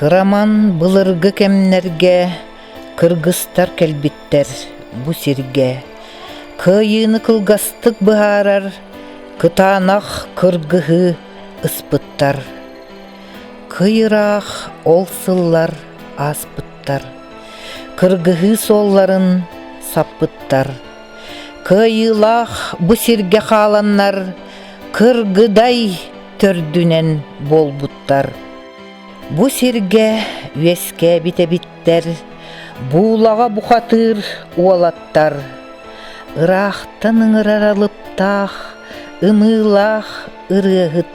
Кыраман былыргы кэмнэргэ кыргызтар кэлбиттэр бу сиргэ. Кыайыыны кылгастык быһаарар кытаанах кыргыһыы ыспыттар. Кый ыраах ол сыллар ааспыттар, кыргыһыы суолларын саппыттар. Кыайыылаах бу сиргэ хааланнар Кыргыдай төрдүнэн буолбуттар. Бу сиргэ үөскээбит эбиттэр буулаҕа бухатыыр уолаттар. Ыраахтан ыҥырар алыптаах, ымыылаах ырыаһыт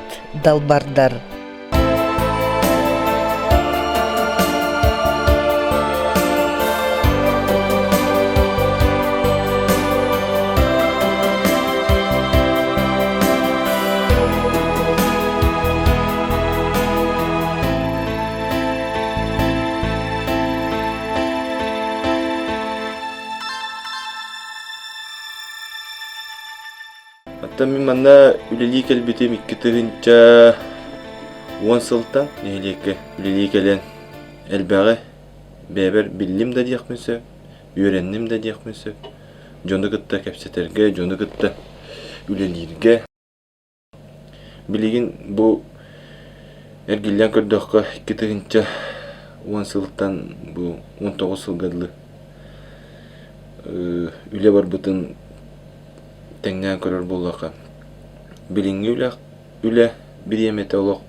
далбардар. Оттон мин манна үлэлии кэлбитим 2010 сылтан нэһилиэккэ үлэлии кэлэн элбэҕи бэйэбэр биллим да диэхпин сөп, үөрэнним да диэхпин сөп. Дьону кытта кэпсэтэргэ, дьону кытта үлэлииргэ. Билигин бу эргиллэн көрдөххө 2010 сылтан бу 19 сылга дылы үлэ барбытын тэҥнээн көрөр буоллахха, билиҥҥи үлэ үлэ бириэмэтэ олох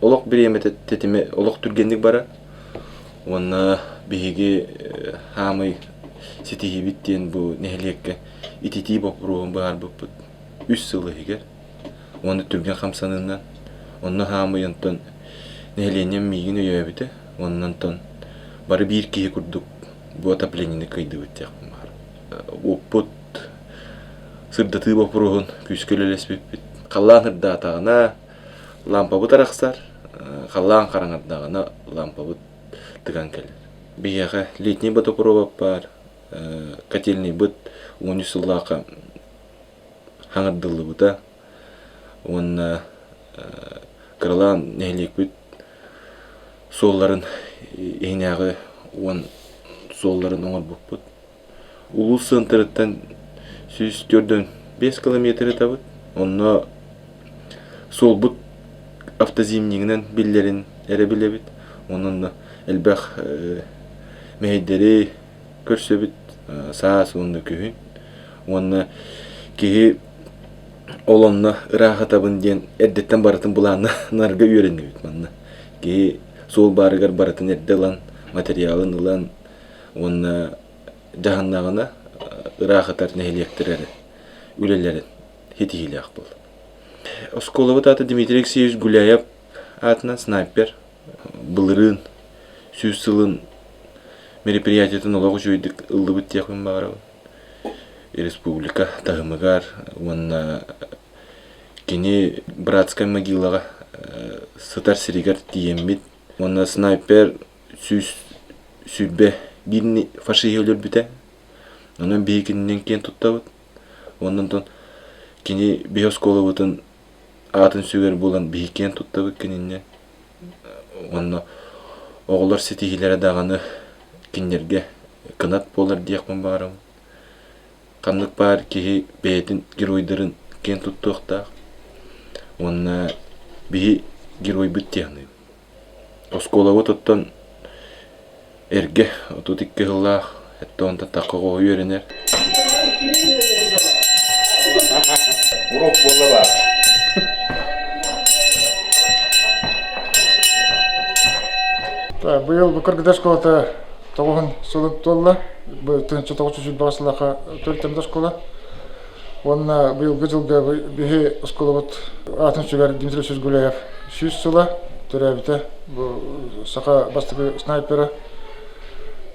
олох бириэмэтэ тэтимэ олох түргэнник барар уонна биһиги хаамай ситиһиибит диэн бу нэһилиэккэ ититии боппуруоһун быһаарбыппыт үс сыл иһигэр уонна түргэн хамсаныынан онно хаамый онтон нэһилиэнньэм миигин өйөөбүтэ уонна онтон бары биир киһи курдук бу отопленияны кыайдыбыт диэхпин баҕарабын уоппут сырдатыы боппуруоһун күүскэ үлэлэспиппит. Халлаан сырдаатаҕына лампабыт арахсар, халлаан хараҥардаҕына лампабыт тыган кэлэр. Биһиэхэ летний водопровод баар, котельнайбыт 13 сыллаахха хаҥардыллыбыта уонна кыралаан нэһилиэкпит суолларын иһинээҕи уон суолларын оҥорбуппут. Улуус сыантырыттан 145 километр ытабыт. Онно суолбут автозимнигынан биллэрин эрэ билэбит. Онон элбэх мэһэйдэри көрсөбүт саас уонна күһүн. Уонна киһи ол онно ыраах ытабын диэн эрдэттэн барытын былааннанарга үөрэннибит манна. Киһи суол баарыгар барытын эрдэ ылан, материалын ылан уонна дьаһаннаҕына ыраах ытар нэһилиэктэр эрэ үлэлэрин ситиһиилээх буолар. Оскуолабыт аата Дмитрий Алексеевич Гуляев аатынан снайпер. Былырыын сүүс сылын мероприятиетын олох үчүгэйдик ыллыбыт диэхпин баҕарабын. Республика таһымыгар уонна кини братскай могилаҕа сытар сиригэр тиийэммит уонна снайпер 121 фашиһы өлөрбүтэ. Онон биһиги кининэн киэн туттабыт. Уонна онтон кини биһи оскуолабытын аатын сүгэр буолан биһи киэн туттабыт кининэн. Уонна оҕолор ситиһиилэрэ даҕаны кинилэргэ кынат буолар диэхпин баҕарабын. Ханнык баар киһи бэйэтин геройдарын киэн туттуохтаах. Уонна биһи геройбут дии саныыбын. Оскуолабыт оттон эргэ 32 сыллаах, онтон тахха оҕо үөрэнэр. Урок буолла баар. Быйыл бу Кыргыдай школата тоҕуһун сылын туолла. Бу 1978 сыллаахха төрүттэммит оскуола. Уонна быйылгы дьылга биһи оскуолабыт аатын сүгэр Дмитрий Васильевич Гуляев 100 сыла төрөөбүтэ. Бу саха бастакы снайпера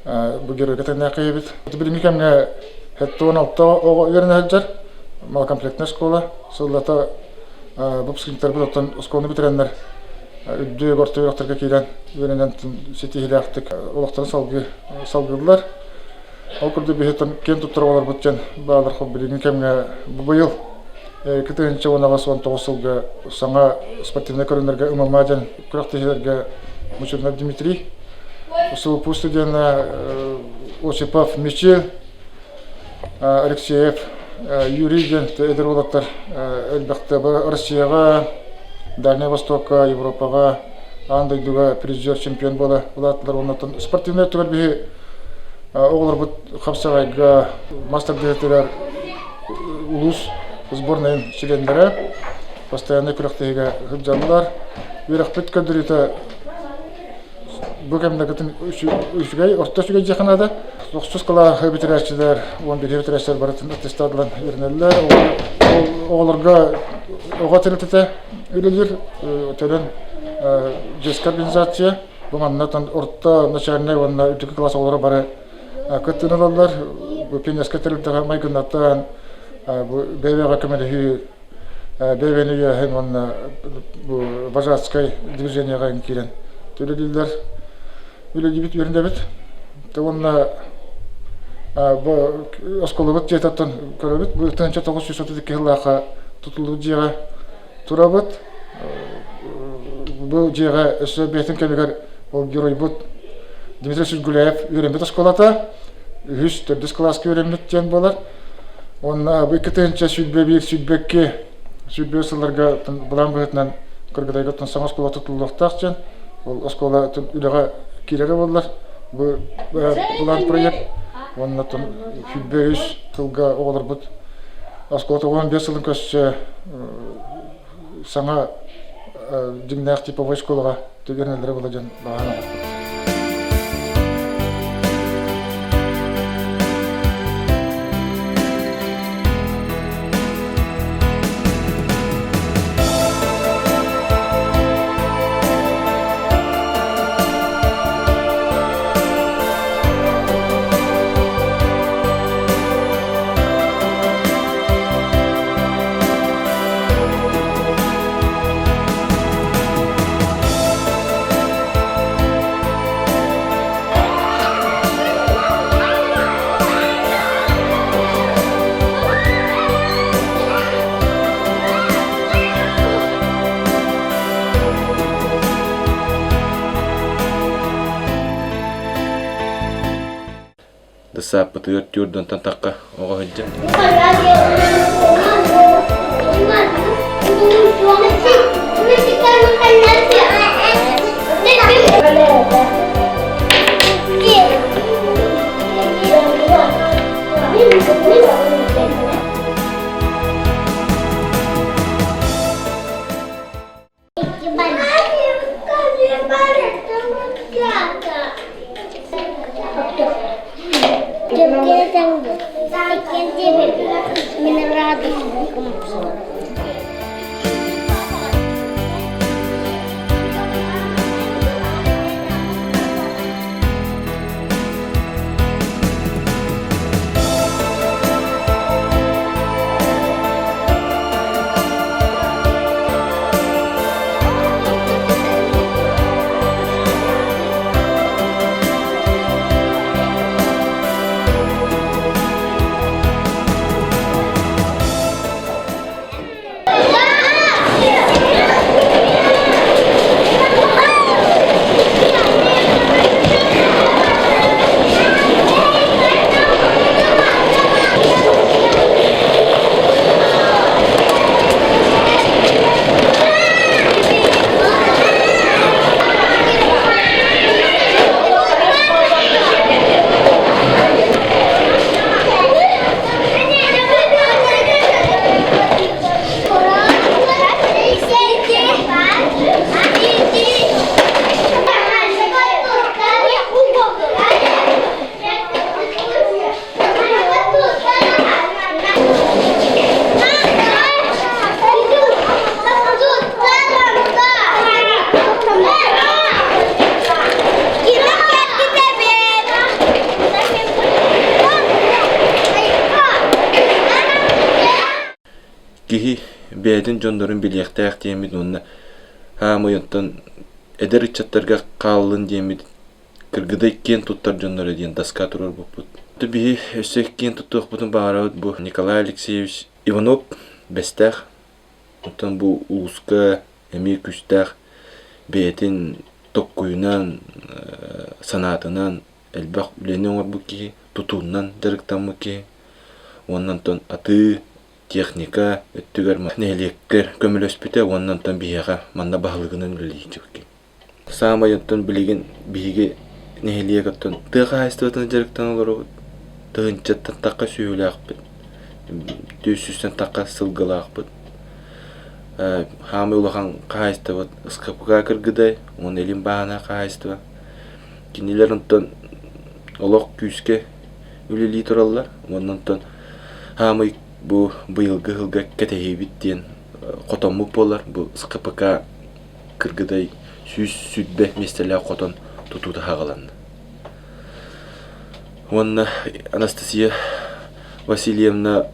бу геройга тэҥнээх киһибит. Билиҥҥи кэмҥэ 76 оҕо үөрэнэ сылдьар малокомплектная школа. Сыллата выпускниктарбыт оттон оскуоланы бүтэрэннэр үрдүк орто үөрэхтэргэ киирэн үөрэнэн ситиһиилээхтик олохторун салгыы салгыыллар. Ол курдук биһиттэн киэн туттар оҕолорбут диэн баалар билиҥҥи кэмҥэ бу быйыл 2018 сылга саҥа спортивнай көрүҥнэргэ ММА диэн күрэхтэһиилэргэ Мучурнов Дмитрий, СУПУ студена Осипов Мичил, Алексеев Юрий диэн эдэр уолаттар элбэхтэ Россияҕа, Дальнай Востокка, Европаҕа, аан дойдуга призер чемпион буола улааттылар. Оннуттан спортивнай өттүгэр биһи оҕолорбут хапсаҕайга мастер-директорыгар улуус сборнайын чилиэннэрэ постояннай күрэхтэһиигэ сылдьаллар. Үөрэхпит көрдөрүүтэ бу кэмнэргитин үчүгэй, орто үчүгэй диэххэ наада. Тохсус кылааһы бүтэрээччилэр, 11 бүтэрээччилэр барытын аттестат ылан үөрэнэллэр. Оҕолорго оҕо тэрилтэтэ үлэлиир, төлөн детская организация. Бу манна орто начальнай уонна үрдүкү кылаас оҕолоро бары кыттыыны ылаллар. Бу пионерскай тэрилтэҕэ майгыннатан, бу бэйэ-бэйэҕэ көмөлөһүү бэйэ-бэйэни өйөөһүн уонна бу вожатскай движениеҕа киирэн үлэлииллэр. Үлэлиибит, үөрэнэбит. Уонна бу оскуолабыт дьиэтиттэн көрөбүт. Бу 1932 сыллаахха тутуллубут дьиэҕэ турабыт. Бу дьиэҕэ өссө бэйэтин кэмигэр ол геройбут Дмитрий Сүргүлэев үөрэммит оскуолата үһүс, төрдүс кылааска үөрэммит диэн буолар. Уонна бу 2021, 22, 23 сылларга былаан быһыытынан Кыргыдайга саҥа оскуола тутуллуохтаах диэн ол оскуола үлэҕэ киирэрэ буоллар бу былаан проект уонна 23 сылга оҕолорбут оскуола 95 сылын көрсө саҥа дьиҥнээх типовой школаҕа түгэнэлэрэ була дьон баҕа Десаппытыгар түөрдүнтэн тахха оҕо сылдьар. Киһи бэйэтин дьоннорун билиэхтээх диэммит уонна хаамый оттон эдэр ыччаттарга хааллын диэммит Кыргыдай киэн туттар дьонноро диэн доска туруорбуппут. Биһи өссө киэн туттуохпутун баҕарабыт бу Николай Алексеевич Иванов Бэстээх. Оттон бу улууска эмиэ күүстээх бэйэтин Токкуйунан, санаатынан элбэх үлэни оҥорбут киһи, тутуунан дьарыктаммыт киһи. Уонна онтон атыы, техника өттүгэр нэһилиэккэ көмөлөспүтэ уонна онтон биһиэхэ манна баһылыгынан үлэлиир киһи. Саамай оттон билигин биһиги нэһилиэк оттон тыа хаһаайыстыбатынан дьарыктана олоробут. Тыһыынчаттан тахха сүөһүлээхпит, 400-тэн тахха сылгылаахпыт. Хаамай улахан хаһаайыстыбат СКПК Кыргыдай уонна Илин Бааһынай хаһаайыстыба. Кинилэр онтон олох күүскэ үлэлии тураллар. Уонна онтон хаамай бу быйылгы сылга кэтэһиибит диэн хотоммут буолар. Бу СКПК Кыргыдай 120 миэстэлээх хотон тутуута саҕаланна. Уонна Анастасия Васильевна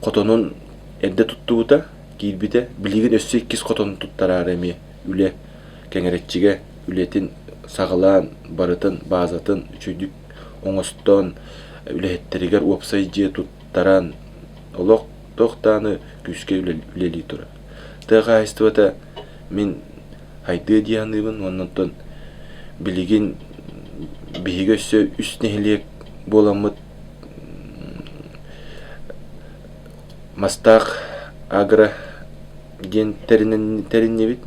хотонун эрдэ туттубута, киирбитэ. Билигин өссө иккис хотонун туттараары эмиэ үлэ кэҥэрэччигэ үлэтин саҕалаан, барытын баазатын үчүгдүк оҥостон, үлэһиттэригэр уопсай дьиэ туттаран, олох туох даҕаны күүскэ үлэлии турар. Тыа хаһаайыстыбата мин хайдыа дии саныыбын уонна оттон билигин биһиги өссө үс нэһилиэк буоламмыт Мастаах агро диэн тэриннибит.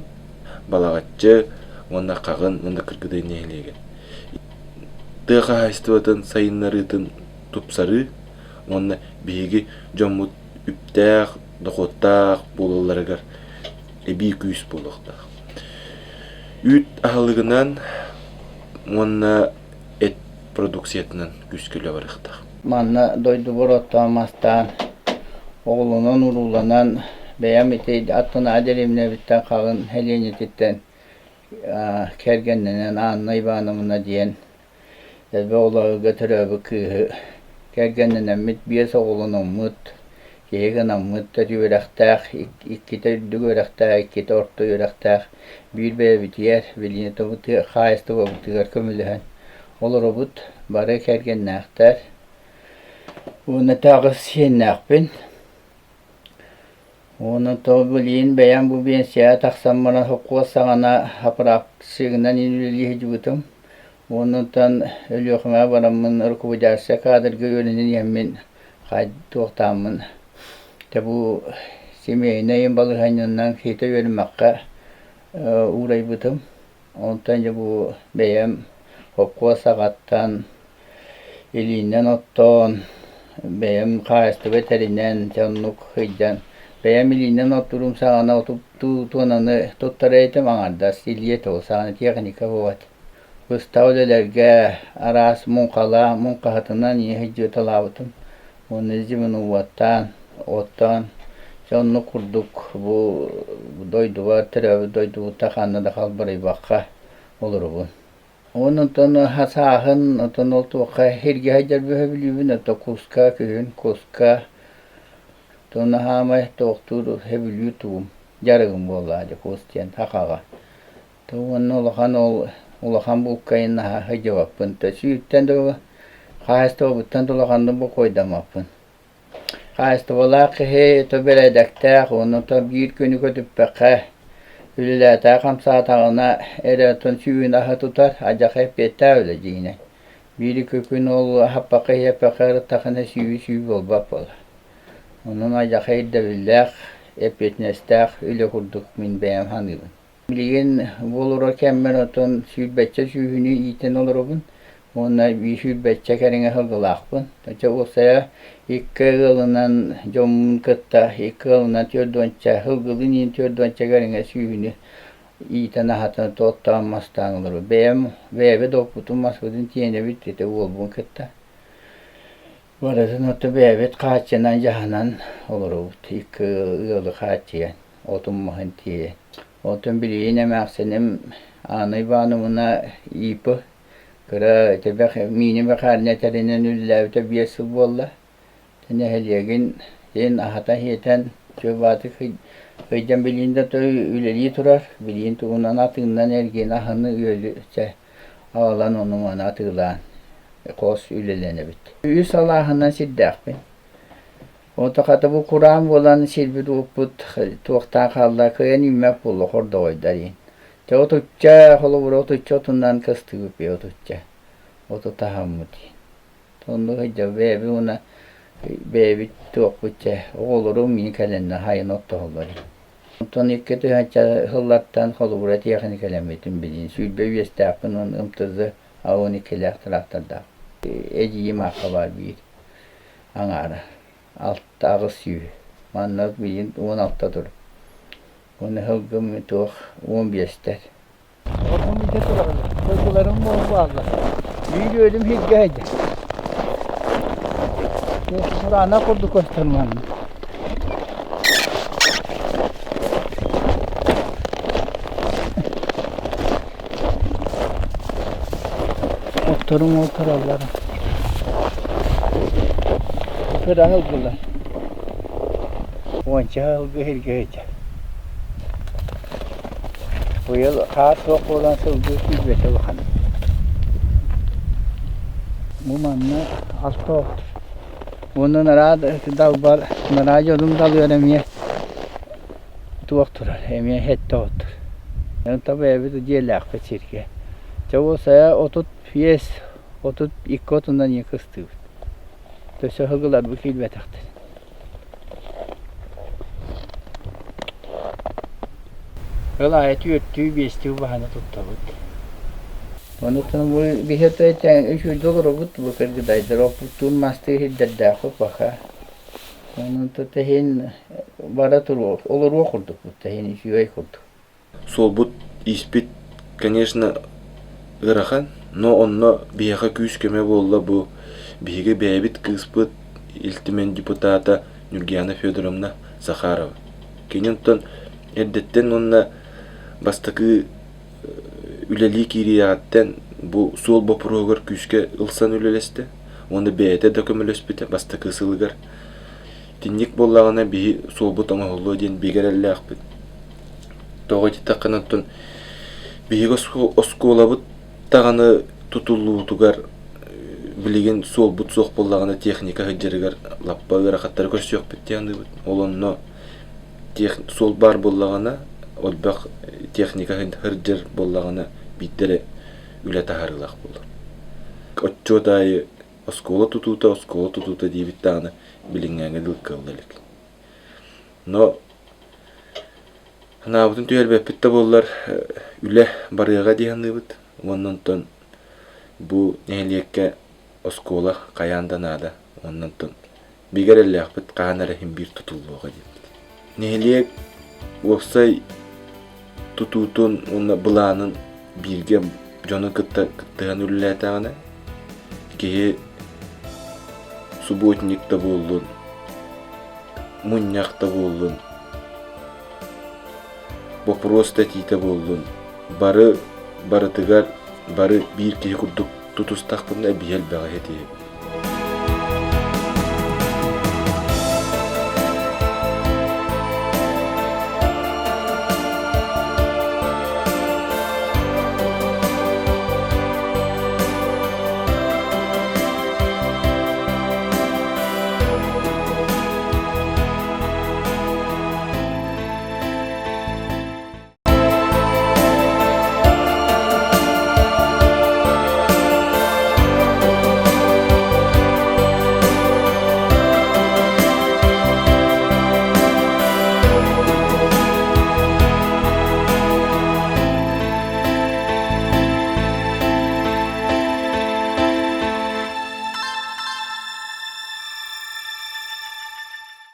Балаҕаччы уонна Хаҕын уонна Кыргыдай нэһилиэгэ. Тыа хаһаайыстыбатын сайыннарыытын тупсарыы уонна биһиги дьоммут үптээх, дохуоттаах буолалларыгар эбии күүс буолуохтаах. Үүт аһылыгынан уонна эт продукциятынан күүскэ үлэ барыахтаах. Манна дойдубар оттоон-мастаан, оҕолонон-урууланан, бэйэм ити аттынааҕы дэриэбинэбиттэн Хаҕын сэлиэнньэтиттэн кэргэннэнэн Анна Ивановна диэн Элбэх оҕолорго төрөөбүт кыыһы кэргэннэнэммит биэс оҕолономмут, киһи гынаммыт үөрэхтээх, иккитэ үрдүк үөрэхтээх, иккитэ орто үөрэхтээх, биир бэйэбитигэр билиини хаһаайыстыбабытыгар көмөлөһөн олоробут, бары кэргэннээхтэр. Уонна таҕыс сиэннээхпин. Уонна то билигин бэйэм бу биэнсийэҕэ тахсан баран сопхуос саҕана аппараапсыгынан үлэлии сылдьыбытым. Уонна оттон Өлүөхүмэҕэ бараммын руководящай кадрга үөрэнэн иһэммин туохтааммын дьэ бу семейнай балаһыанньанан ситэ үөрэммэххэ уурайбытым. Онтон дьэ бу бэйэм холкуос саҕаттан илиинэн оттоон, бэйэм хаһаайыстыба тэринэн, дьэ оннук сылдьан бэйэм илиинэн оттуурум саҕана туонаны туттара этим аҥардас илии этэ ол саҕана тиэхиньикэ буолбат. Быстах үлэлэргэ араас муҥхалаах муҥхаһытынан ийэ сылдьыталаабытым уонна дьиэбин уоттаан, оттоон дьэ оннук курдук бу дойдубар төрөөбүт дойдубуттан ханна да халбарыйбакка олоробун. Уонна онтон сааһын, онтон ол туохха сиргэ сылдьар бөһө бүлүүбүн, оттон куска күһүн куска оттон хаамай туохтуур сөбүлүүр тугум дьарыгым буолла дьэ кус диэн сахаҕа. Уонна улахан ол улахан булкайын наһаа сылдьыбаппын. Сүүртэн да хаһаайыстыбабыттан да улаханнык бокуойдаммаппын. Хаһаайыстыбалаах киһи то бэрээдэктээх уонна то биир күнү көтүппэххэ үлэлээтэ-хамсаатаҕына эрэ оттон сүүһүн аһа тутар, адьаха эппиэттээх үлэ дьиҥинэн. Биир икки күн ол аһаппакка иһэппэккэ ырыттахына сүүһү сүү буолбат буолар. Онон адьаха ирдэбиллээх, эппиэтинэстээх үлэ курдук мин бэйэм саныыбын. Билигин бу олорор кэммэр отон сүүрбэччэ сүүһүнү иитэн олоробун уонна биир сүүрбэччэ кэриҥэ сылгылаахпын. Оччо уопсайа икки ыалынан дьоммун кытта икки ыалынан түөрт уонча сылгылыын иин түөрт уонча кэриҥэ сүүһүнү иитэн аһатан оттоон мастаан олоробут. Бэйэм бэйэбит оппутун маспытын тиэнэбит ити уолбун кытта. Барытын ото бэйэбит хааччынан дьаһанан олоробут икки ыалы хааччыйан отун маһын тиэйэн. Оттон билигин эмээхсиним Анна Ивановна ИП кыра ити миини мэхээлинэ тэринэн үлэлээбитэ 5 сыл буолла. Нэһилиэгин син аһата-сиэтэн чуобаатык ыйдан билигин да үлэлии турар. Билигин тугунан атыыннан эргин аһыны үөлү чэ аҕалан ону-маны атыылаан хос үлэлэнэбит. Үс алааһынан сирдээхпин. Онто хата бу кураан буолан сирбит-уоппут туохтаан хаалла, кыайан үүммэт буолла хордоҕойдор иһин. Чэ отучча холобура отучча отунан кыстыыбыт бэйэ отучча. Оту таһаммыт. Оннук сылдьар бэйэбит уонна бэйэбит туохпут чэ оҕолорум мин кэлэннэр хайын оттоһоллор. Онтон икки тыһыынча сыллартан холобура тиэхиникэлэммитим билигин 20 үөстээхпин уонна МТЗ А12-лээх тыраахтардаах. Эдьиийим аахха баар биир аҥаара алта аҕыс сүүһү. Манна билигин 16 тур. Уонна сылгым туох 15-тэр. Оҕом итэ турарылар, дойдуларым буолбааллар. Биир үөлүм сиргэ сылдьар. Кураанах курдук көстөр манна. Отторум ол тураллар. Кыра сылгылар. Уонча сылгы сиргэ сылдьар. Быйыл хаар суох буолан сылгы киирбэтэ улахан. Бу манна алта от. Уонна нараа далбар, нараа дьонум далыар эмиэ туох турар, эмиэ сэттэ от. Онтон бэйэбит дьиэлээхпит сиргэ. Чэ ол сайа 35, 32 отунан ийэ кыстыыбыт. Өссө сылгыларбыт киирбэтэхтэр. Ол аайы түөртүү, биэстүү убаһаны туттабыт. Онуттан бу биһи үчүгэйдик олоробут, бу кыргыдайдар оппуттуун мастыы сирдэрдээхпит баха. Онон тэһин бара туруох, олоруох курдукпут, тэһин үчүгэй курдук. Суолбут ииспит, конечно, ыарахан, но онно биһиэхэ күүс-көмө буолла бу биһиги бэйэбит кыыспыт Ил Түмэн депутата Нюргияна Федоровна Захарова. Кини онтон эрдэттэн уонна бастакы үлэлии киириэҕиттэн бу суол боппуруоһугар күүскэ ылсан үлэлэстэ уонна бэйэтэ да көмөлөспүтэ бастакы сылыгар. Итинник буоллаҕына биһи суолбут оҥоһуллуо диэн бигэ эрэллээхпит. Тоҕо диэтэххинэ оттон биһиги оскуолабыт даҕаны тутуллуутугар билигин суолбут суох буоллаҕына техника сылдьарыгар лаппа ыарахаттары көрсүөхпүт дии саныыбыт. Ол онно суол баар буоллаҕына, элбэх техника сылдьар буоллаҕына биирдэ эрэ үлэ таһаарыылаах буолар. Отчуот аайы оскуола тутуута, оскуола тутуута диэбит даҕаны билиҥҥээҥҥэ дылы кыалла илик. Но санаабытын түһэрбэппит да буоллар, үлэ барыаҕа дии саныыбыт. Уонна онтон бу нэһилиэккэ оскуола хайаан да наада. Уонна онтон бигэ эрэллээхпит хаһан эрэ иһин биир тутуллуоҕа диэбит. Нэһилиэк уопсай тутуутун уонна былаанын бииргэ дьону кытта кыттыһан үлэлээтэҕинэ, киһи субботник да буоллун, мунньах да буоллун, боппуруос да этиитэ буоллун, бары барытыгар бары биир киһи курдук тутустахпытына биһи элбэҕи ситиһэбит.